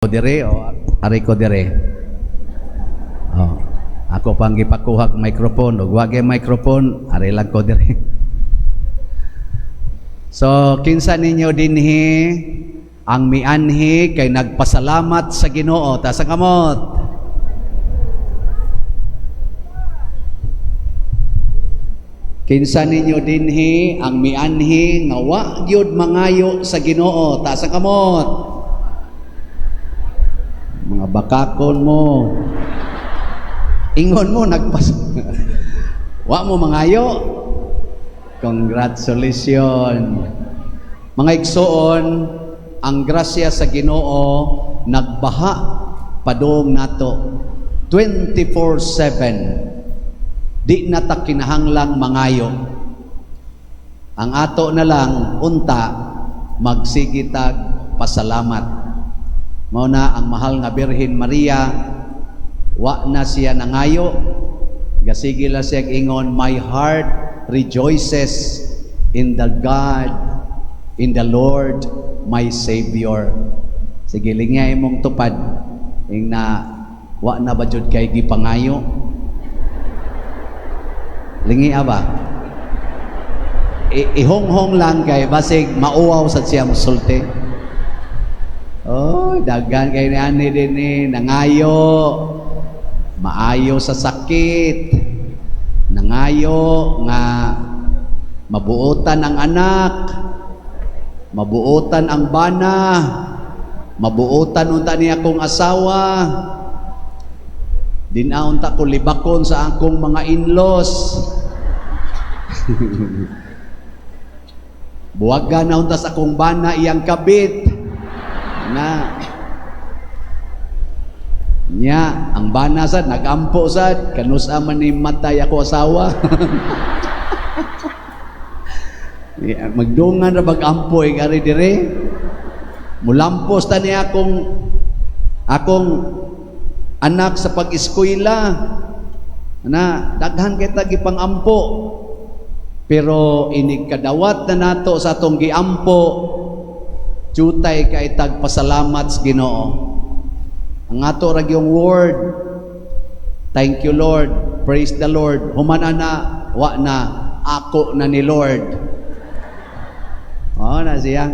Dire o ari ko dire. Oh, ako pang gipakuhag microphone ug wa gyud microphone, ari lang ko dire. So kinsa ninyo dinhi ang mianhi kay nagpasalamat sa Ginoo? Taas ang kamot. Kinsa ninyo dinhi ang mianhi nga wa gyud mangayo sa Ginoo? Taas ang kamot. Mga bakakon mo. Ingon mo nagpas wa mo mangayo. Congratulations. Mga igsoon, ang grasya sa Ginoo nagbaha padung nato 24/7. Di na ta kinahanglang mangayo. Ang ato na lang unta magsigitag pasalamat. Mao na ang mahal nga Birhen Maria, wa na siya nangayo. Gasige la siya ingon, "My heart rejoices in the God, in the Lord my Savior." Sige, lingya imong tupad ing na wa na ba jud kay gipangayo? Lingi ba? Ihonghong lang kay basig mauwaw sad siya mosulti. Oh, daghan kay ni din ni nangayo. Maayo sa sakit. Nangayo nga mabuotan ang anak, mabuotan ang bana, mabuotan unta niya akong asawa. Dinha unta ko libakon sa akong mga in-laws. Buwagan na unta sa akong bana iyang kabit. Na nya ang bana sad nagampo sad kanusa man ni matay ako asawa. Yeah, magdungan ra bag ampo ari dire. Mulampos ta ni akong anak sa pag-eskwela. Na daghan kay ta gipangampo. Pero inig kadawat na nato sa atong giampo, jutay kay tagpasalamat sa Ginoo. Ang ato ra gyung word, "Thank you, Lord, praise the Lord." Human ana, wa na, ako na ni Lord. Oh, na siya.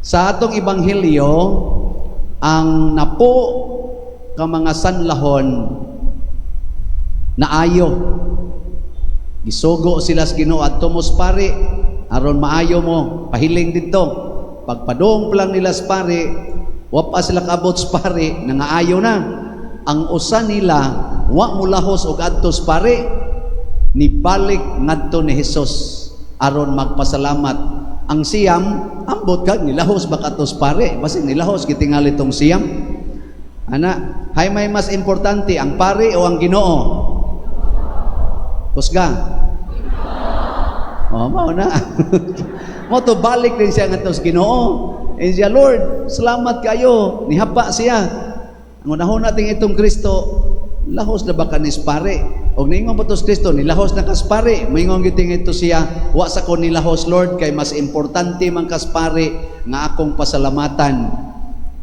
Sa atong ebanghelyo, ang napo ka mga sanlahon naayo. Gisugo sila sa Ginoo adto mo sa pari aron maayo mo, pahiling didto. Pagpadong pa lang nila sa pari, wa pa sila kaabot sa pari, nangaayo na. Ang usa nila wa molahos og adto sa pari, nibalik ngadto ni Hesus aron magpasalamat. Ang siyam, ambot kag nilahos ba kadto sa pari? Basin nilahos gitingali tong siyam. Ana, hay may mas importante, ang pari o ang Ginoo? Kusga. Oh, mao na. Mo to balik din siya ngadto sa Ginoo. Eh siya, "Lord, salamat kayo." Nihapa siya. Ang unahon natin itong Kristo, lahos na ba ka ni pare? Og niingon pa to sa Kristo, nilahos na kas pare. Moingon giting ito siya, "Wa sa ko nilahos, Lord, kay mas importante man kas pare nga akong pasalamatan."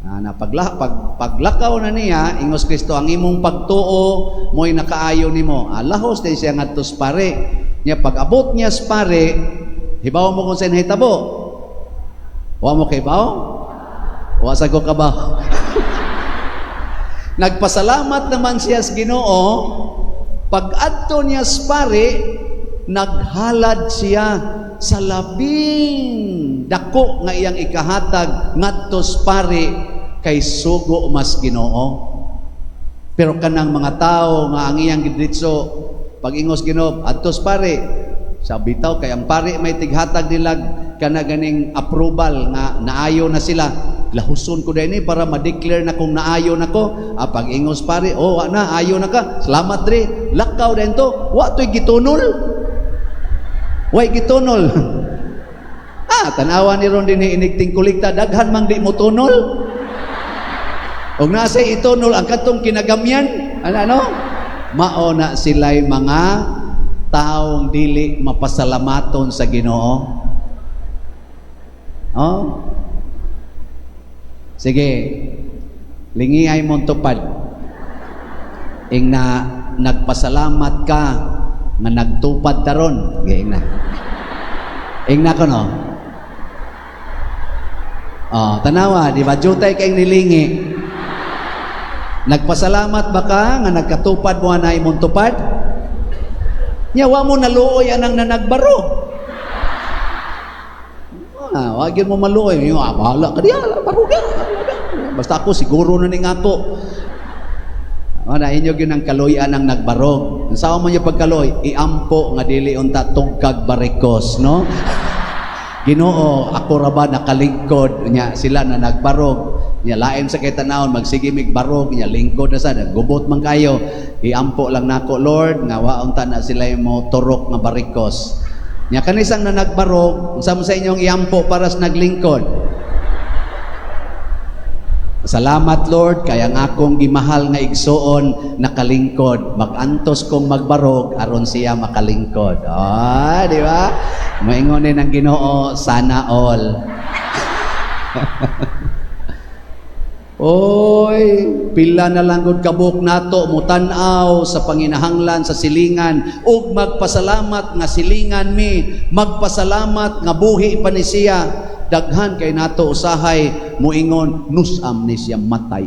Ah, na paglakaw na niya, ingos Kristo, "Ang imong pagtuo mo'y nakaayo nimo." Ah, lahos din siya ngadto sa pare. Nya pag-abot niya sa pare, hibaw mo kung sa nahitabo. Wa mo kahibaw? Wa sa ko kabaw. Nagpasalamat naman siya sa Ginoo. Pag-adto niya sa pare, naghalad siya sa labing dako nga iyang ikahatag ngadto sa pare kay sugo mas Ginoo. Pero kanang mga tao nga ang iyang gidritso pag ingos Ginoo adto sa pare, sa bitaw kay ang pare may tighatag nila kana ganing approval nga naayo na sila. Lahuson ko din para ma-declare na kung naayo na ko. Ah, pag ingos pare, "Oh, wa na, ayo na ka. Salamat dre." Lakaw din to. Wa to'y gitunol. Way gitunol. Ah, tanawa ni ron din inig tingkulikta, daghan mang di mo tunol. Og nasa itunol ang katong kinagamyan, ano ano? Mao na sila'y mga taong dili mapasalamaton sa Ginoo. Oh. Sige. Lingiay mong tupad. Ing na nagpasalamat ka nga nagtupad taron. Ing na. Ing na ko, no? Oh, tanawa, di ba? Jutay kay nilingi. Nagpasalamat ba ka nga nagkatupad mo na imong tupad? Nya wa mo naluoy anang nanagbarog. Ah, wa gyud mo maluoy. Yung, ah, bahala ka diya, baruga. Basta ako siguro na ning ako. Ana inyo gyud ang kaluyan ang nagbarog. Unsa man yung pagkaluoy? Iampo nga dili unta tungkag barikos, no? Ginoo, ako ra ba nakalingkod nya sila na nagbarog. Nya lain sa kay tanawon magsige mig barog nya lingkod na sa gubot man kayo. Iampo lang nako, Lord, nga wa unta na sila mo turok nga barikos. Nya kanisang na nagbarog, unsa man sa inyong iampo para sa naglingkod? Salamat, Lord, kay ang akong gimahal nga igsuon nakalingkod. Magantos kong magbarog aron siya makalingkod. Ah, di ba? Maingon din ang Ginoo, sana all. Oy, pila na lang gud kabuk nato mutan-aw sa panginahanglan sa silingan ug magpasalamat nga silingan mi, magpasalamat nga buhi pa ni siya. Daghan kay nato usahay moingon nusam ni siya matay.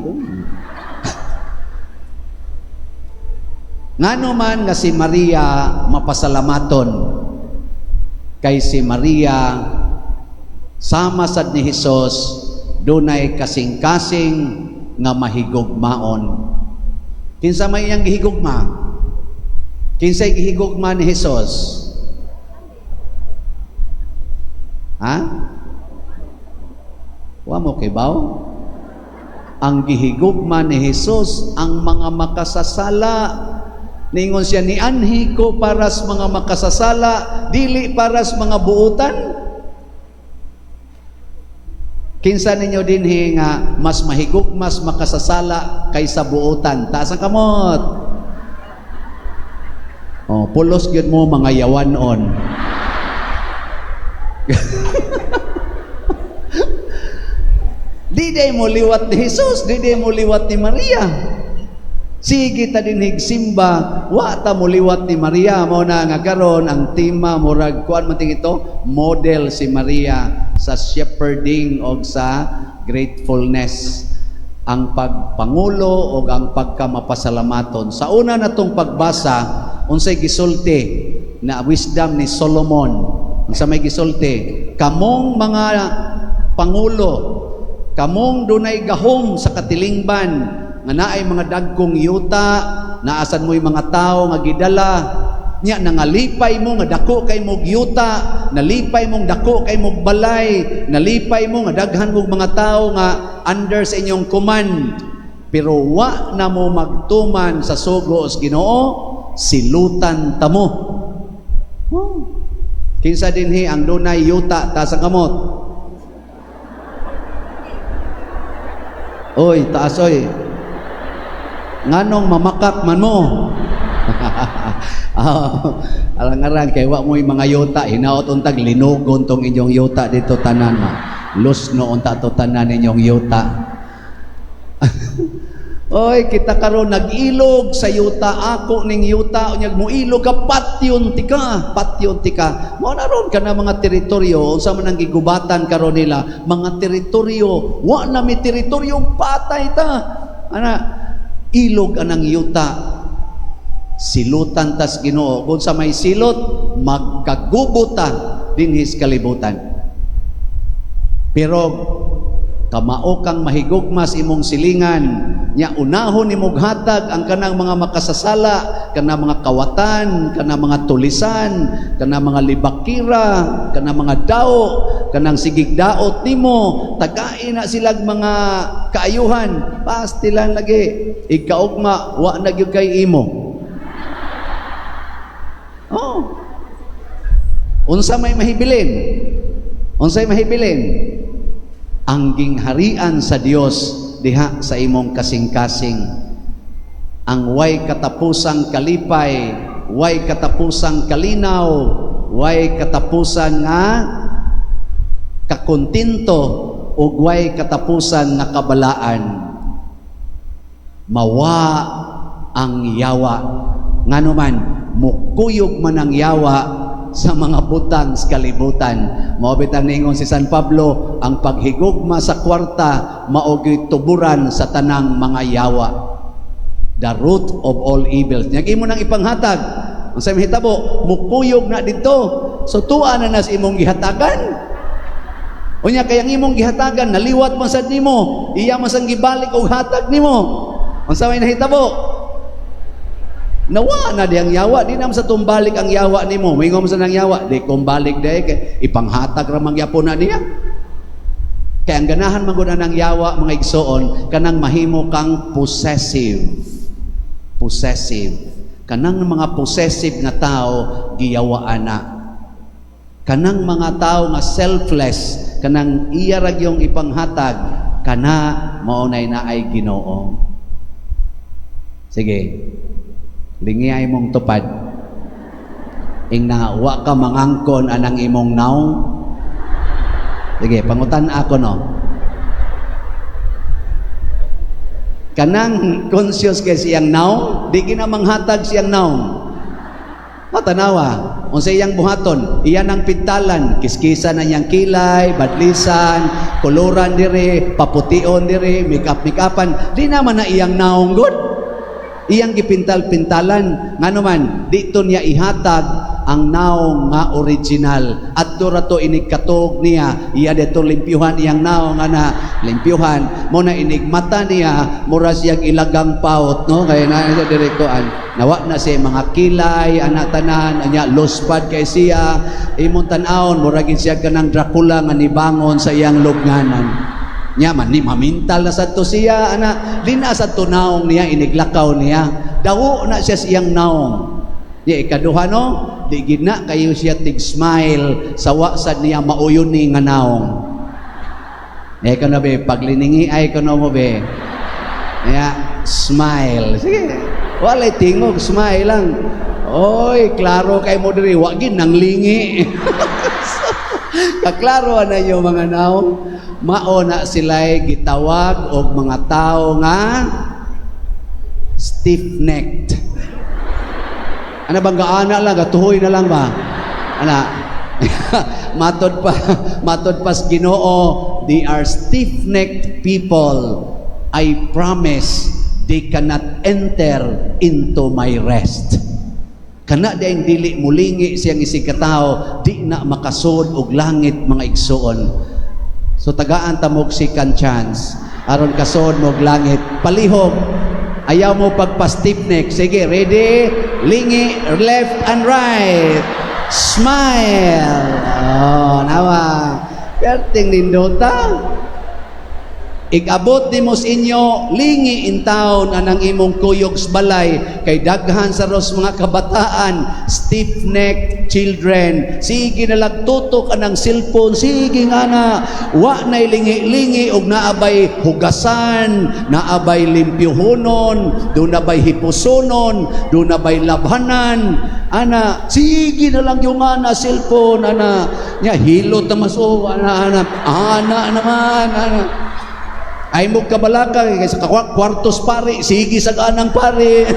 Ngano man nga si Maria mapasalamaton? Kay si Maria sama sad ni Hesus dunay kasing-kasing nga mahigugmaon. Kinsa may iyang gihigugma? Kinsay gihigugma ni Hesus? Ha? Wa mo kibaw? Ang gihigugma ni Hesus ang mga makasasala. Ningon siya, nianhi ko para sa mga makasasala, dili para sa mga buutan. Kinsa ninyo dinhi nga mas mahigugmas makasasala kaysa buutan? Taas ang kamot. Oh, pulos gyud mo mga yawanon. Di day mo liwat ni Jesus, di day mo liwat ni Maria. Sige ta dinhig simba, wa ta mo liwat ni Maria. Mao na nga karon ang tema murag kuan man ting ito, model si Maria sa shepherding og sa gratefulness, ang pagpangulo og ang pagkamapasalamaton. Sa una natong pagbasa, unsay gisulti na wisdom ni Solomon? Unsa may gisulti? Kamong mga pangulo, kamong dunay gahom sa katilingban, nga naay mga dagkong yuta, naasan mo'y mga tao nga gidala, nya nangalipay mo nga dako kay mog yuta, nalipay mong dako kay mog balay, nalipay mo nga daghan mong mga tao nga under sa inyong command, pero wa na mo magtuman sa sugo sa Ginoo, silutan ta mo. Oh. Kinsa dinhi ang dunay yuta, taas ang kamot? Oy, taas oy. Nganong mamakak man mo? Oh, alang-arang kay wa mo'y mga yuta, hinaot untag linugon tong inyong yuta dito tanan ma. Lusno unta to tanan inyong yuta. Oy, kita karon nag-ilog sa yuta, ako ning yuta, unyag moilog ka, patyon tika, patyon tika. Mao na ron kana mga teritoryo, unsa man ang gigubatan karon nila, mga teritoryo, wa na mi teritoryo, patay ta. Ana, ilog anang yuta. Silutan tas Ginoo. Kung sa may silot, magkagubuta dinhis kalibutan. Pero kamao kang mahigugmas imong silingan, nya unahon nimog hatag ang kanang mga makasasala, kanang mga kawatan, kanang mga tulisan, kanang mga libakira, kanang mga dao, kanang sigig daot nimo, tagain na silag mga kaayuhan, pastilan lagi ikaugma wa na gyud kay imo. Oh. Unsa may mahibilin? Unsay mahibilin? Ang gingharian sa Dios diha sa imong kasing-kasing. Ang way katapusang kalipay, way katapusang kalinaw, way katapusan nga kakontento ug way katapusan nga kabalaan. Mawa ang yawa. Ngano man, mukuyog man ang yawa sa mga butang sa kalibutan. Mao bitang niingon si San Pablo, ang paghigugma sa kwarta mao gyud tuburan sa tanang mga yawa. The root of all evils. Nya imo nang ipanghatag. Ang sa mahitabo, mukuyog na dito. So tuwa na na sa imong gihatagan. Unya kay ang imong gihatagan, naliwat man sad nimo, iya man sang gibalik og hatag nimo. Unsa may nahitabo? Nawa na diyang yawa, di naman sa tumbalik ang yawa nimo. Moingon sa nang yawa, di kumbalik day kay ipanghatag ra man gyapon na niya. Kaya ang ganahan man gud ang yawa, mga igsoon, kanang mahimo kang possessive. Possessive. Kanang mga possessive nga tao, giyawaan na. Kanang mga tao nga selfless, kanang iya ra gyung ipanghatag, kana mao nay naay Ginoo. Sige. Lingi imong tupad. Ingna wa ka mangangkon anang imong naong. Sige, pangutan ako, no. Kanang conscious kay siyang naong, di gina manghatag siyang naong. Matanawa, unsa iyang buhaton, iya nang pintalan, kiskisan na niyang kilay, badlisan, koloran dire, papution dire, make-up make-upan, di naman na iyang naong gud. Iyang gipintal-pintalan, ngano man, dito niya ihatag ang naong nga original. Adto ra to inig katog niya, iya dito limpyuhan iyang naong nga na limpyuhan. Mo na inig mata niya, mura siyang ilagang paut, no? Kaya na siya diri kuan. Nawa na siya mga kilay, anak tanan, anya luspad kay siya. Imong tan-awon, mura gid siya kanang Dracula nga nibangon sa iyang lubnganan. Nya man ni mamintal na sad to siya, ana di na sad to naong niya iniglakaw niya. Dawo na siya sa iyang naong. Di ikaduha, no, di gid na kayo siya tig smile sa wa sad niya mauyon ni nga naong. Eh kano be pagliningi ay kuno mo be. Ya, smile. Sige. Walay tingog, smile lang. Oy, klaro kay mo diri, wa gid nang lingi. Kaklaro na yung mga naong. Mao na sila'y gitawag og mga tao nga stiff-necked. Ano bang gaana lang, gatuhoy na lang ba? Ana, matod pa sa Ginoo, they are stiff-necked people. I promise they cannot enter into my rest. Kana di ang dili mulingi siyang isig katao, di na makasud og langit, mga igsoon. So tagaan ta mo og second chance aron kasud mo og langit. Palihog. Ayaw mo pagpa-stiff neck. Sige, ready? Lingi left and right. Smile. Oh, nawa. Perting nindota. Igabot nimo sa inyo, lingi in town anang imong kuyog sa balay kay daghan sa ros mga kabataan, stiff-necked children. Sige na lang tutok anang cellphone, sige nga na wa nay lingi-lingi og naabay hugasan, naabay limpyuhonon, do na bay hipusonon, do na bay labhanan. Ana, sige na lang yung ana cellphone ana. Nya hilot na mas, oh, ana ana ana naman ana. Ay mo kabalaka kay sa kwartos pare, sige sa ganang pare.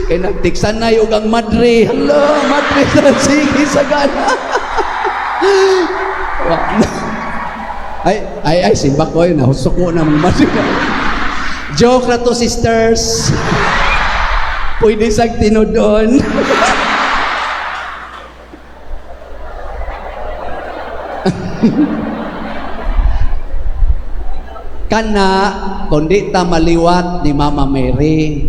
Kay nagtiksan na yung ang madre. Hello, madre, sige sa gana. Ay, ay, ay, simba ko yun. Nahusok ko na madre. Joke na to, sisters. Pwede sa tinudon. Kana kundi ta maliwat ni Mama Mary.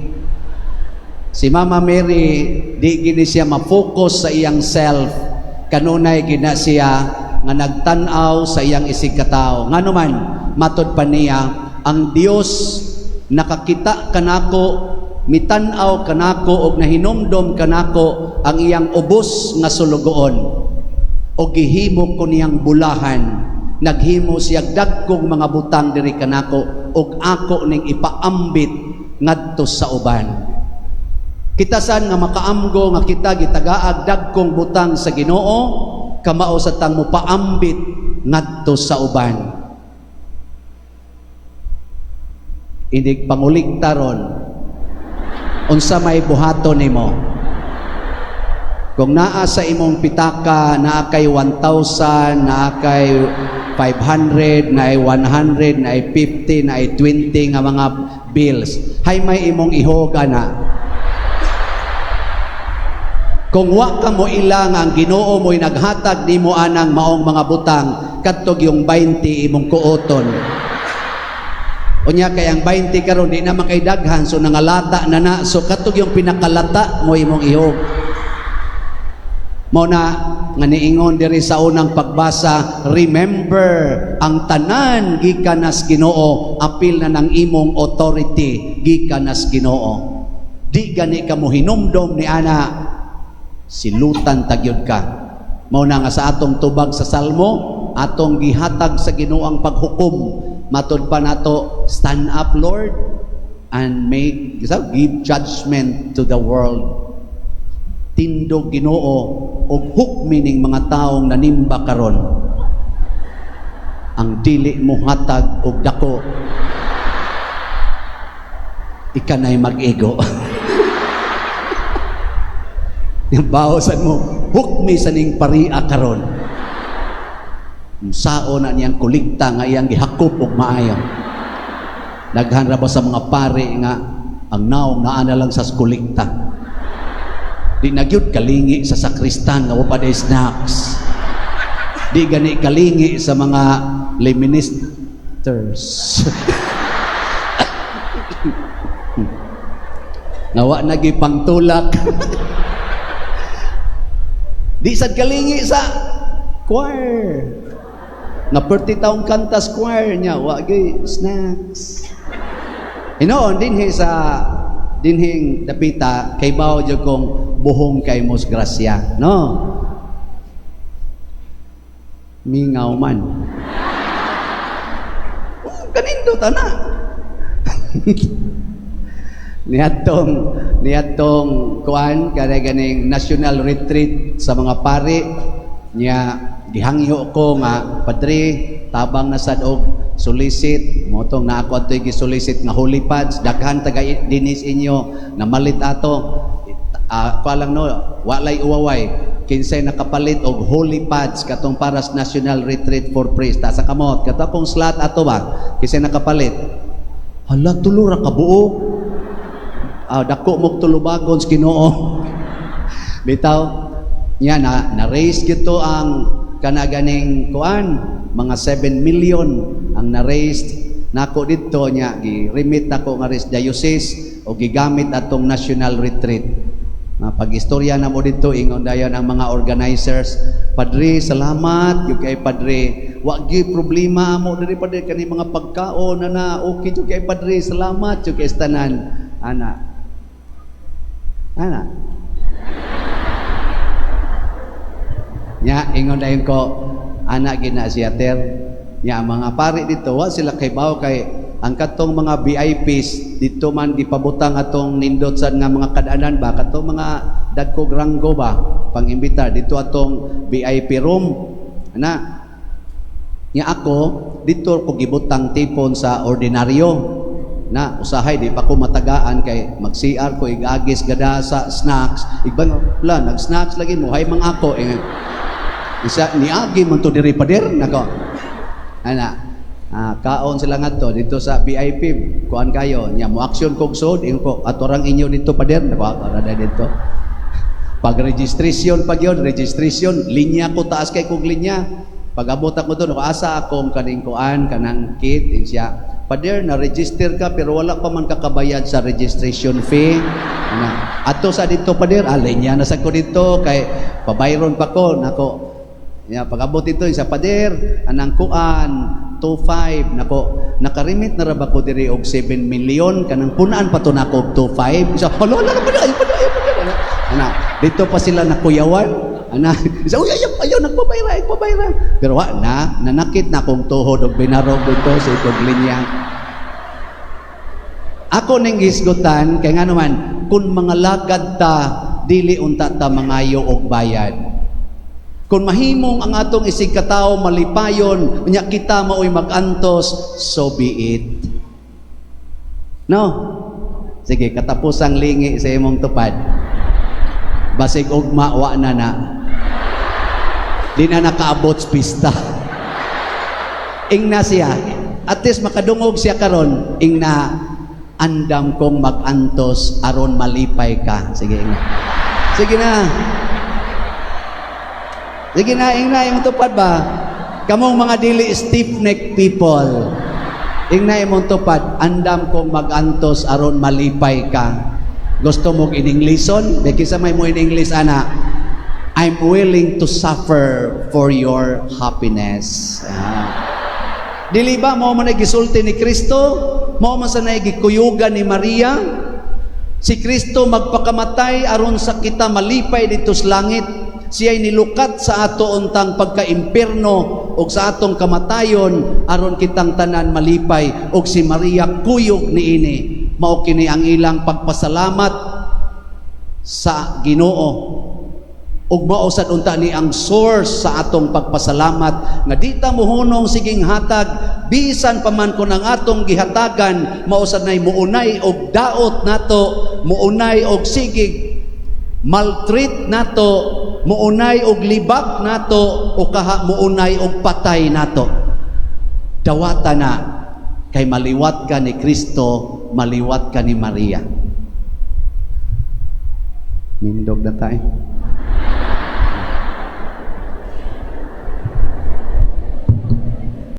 Si Mama Mary di gini siya ma-focus sa iyang self. Kanunay gina siya nga nagtan-aw sa iyang isig katawo. Ngano man matod pa niya ang Dios nakakita kanako, mitan-aw kanako og nahinumdom kanako ang iyang ubos nga sulugoon. Og gihimo ko niyang bulahan. Naghimo siya dagkong mga butang diri kanako og ako ning ipaambit ngadto sa uban. Kita san nga makaamgo nga kita gitagaag dagkong butang sa Ginoo, kamao sa tang mopaambit ngadto sa uban. Inig pangulikta ron, unsa may buhaton nimo? Kung naa sa imong pitaka, naa kay 1,000, naa kay 500, naay 100, naay 50, naay 20 nga mga bills, hay may imong ihog ana. Kung wa ka mo ila nga ang Ginoo mo'y naghatag nimo anang maong mga butang, kadtog yung 20 imong kuoton. Unya kay ang 20 karon di naman kay daghan, so nangalata na na, so kadtog yung pinakalata mo imong ihog. Mao na nga niingon diri sa unang pagbasa, remember, ang tanan gikan nas Ginoo, apil na ng imong authority gikan nas Ginoo. Di gani ka mo hinumdom ni ana, silutan tagyod ka. Mao na nga sa atong tubag sa Salmo, atong gihatag sa Ginoo ang paghukom. Matud pa nato, "Stand up, Lord, and make so, give judgment to the world." Tindog, Ginoo, og hukmi ning mga taong nanimba karon. Ang dili mo hatag og dako, ikanay mag-igo. Yung bahosan mo, hukmi sa ning paria karon. Sao na niyang kolekta nga iyang gihakop og maayo. Daghan ra ba sa mga pare nga ang naong naa na lang sa kolekta. Di na gyud kalingi sa sakristan nga wa pa day snacks. Di gani kalingi sa mga lay ministers nga wa nagi pangtulak. Di sad kalingi sa choir. Nga perti taong kanta sa choir niya, wa gyud snacks. Hinoon dinhi sa dinhing dapita kay bawo jud kong buhong kay mos grasya, no? Mingaw man. Oh, kanindot ana. Niadtong kuan kare ganing national retreat sa mga pari niya, gihangyo ko nga, "Padre, tabang na sad og solicit mo tong na ako adtoy gisolicit nga holy pads." Daghan taga dinis inyo namalit ato. Uh, lang no, walay uwaway, kinsay nakapalit og holy pads katong para sa national retreat for priest, ta sa kamot kato akong slot ato ba? Kinsay nakapalit? Hala, tulo ra ka buo. Ah, dako mog tulubagon sa Ginoo. Bitaw niya na na raise gito ang kana ganing kuan, mga 7 million ang na raised nako didto niya, gi-remit nako nga ris diocese o gigamit atong national retreat. Na pag-istorya na mo dito, ingon dayon ang mga organizers, "Padre, salamat gyud kay padre. Wa gyud problema mo diri, padre, kani mga pagkaon na na okay gyud kay padre. Salamat gyud kay tanan." Ana. Ana. Nya ingon dayon ko, ana gina siya ter. Nya ang mga pari dito wa sila kay bawo kay ang katong mga VIPs dito man gipabutang atong nindot sad nga mga kadanan ba, katong mga dagkog ranggo ba, pang-imbitar dito atong VIP room ana. Nya ako dito ko gibutang tipon sa ordinaryo na usahay di pa ko matagaan kay mag-CR ko, igagis gada sa snacks, igbang la nag-snacks lagi mo hay mang ako eh, isa niagi man to diri, pader nako ana. Ah, kaon sila ngadto dito sa VIP, kuan kayo nya mo action kog sod, ingon ko, "Atorang inyo dito, pader." Nako, ara dito pag registration pag yon registration, linya ko, taas kay kog linya. Pag abot ako doon, asa akong kaning kuan, kanang kit? Siya, "Pader, na register ka pero wala pa man kakabayad sa registration fee." Ana, ato sa dito, pader. Ah, linya na sa ko dito kay pabayron pa ko nako. Ya, pag-abot dito sa pader, anang kuan, 2.5 nako. Nakarimit na ra ba ko diri og 7 million, kanang punaan pa to nako og 2.5? Isa, "Hala, hala, pader, ayaw, pader, ayaw, pader." Ana, ana, dito pa sila nakuyawan. Ana, isa, "Uy, ayaw, ayaw, nagpabayra, nagpabayra." Pero wa na, nanakit na akong tuhod og binarog dito sa ikog linya. Ako ning gisgutan, kay nga naman, kung mga lagad ta, dili unta ta mangayo og bayad. Kung mahimong ang atong isig katao malipayon, unya kita maoy magantos, so be it. No? Sige, katapusang lingi sa imong tupad. Basig ugma wa na na. Di na nakaabot sa pista. Ingna siya. At least makadungog siya karon, ingna, "Andam kong mag-antos aron malipay ka." Sige, ingna. Sige na. Sige na, ingna imong tupad ba? Kamong mga dili stiff neck people. Ingna imong tupad, "Andam kong mag-antos aron malipay ka." Gusto mo in Englishon? Di kinsa may mo in English ana? "I'm willing to suffer for your happiness." Ah. Dili ba mao man ay gisulti ni Kristo? Mao man sa nay gikuyugan ni Maria? Si Kristo magpakamatay aron sa kita malipay didto sa langit. Siya'y nilukat sa ato untang pagka-impierno ug sa atong kamatayon aron kitang tanan malipay, ug si Maria kuyog niini. Mao kini ang ilang pagpasalamat sa Ginoo ug mao sad unta ni ang source sa atong pagpasalamat nga di ta mohunong siging hatag, bisan pa man kon ang atong gihatagan mao sad nay muunay og daot nato, muunay og sigig maltreat nato, muunay og libak nato, o kaha muunay og patay nato. Dawata na kay maliwat ka ni Kristo, maliwat ka ni Maria. Nindog na tayo.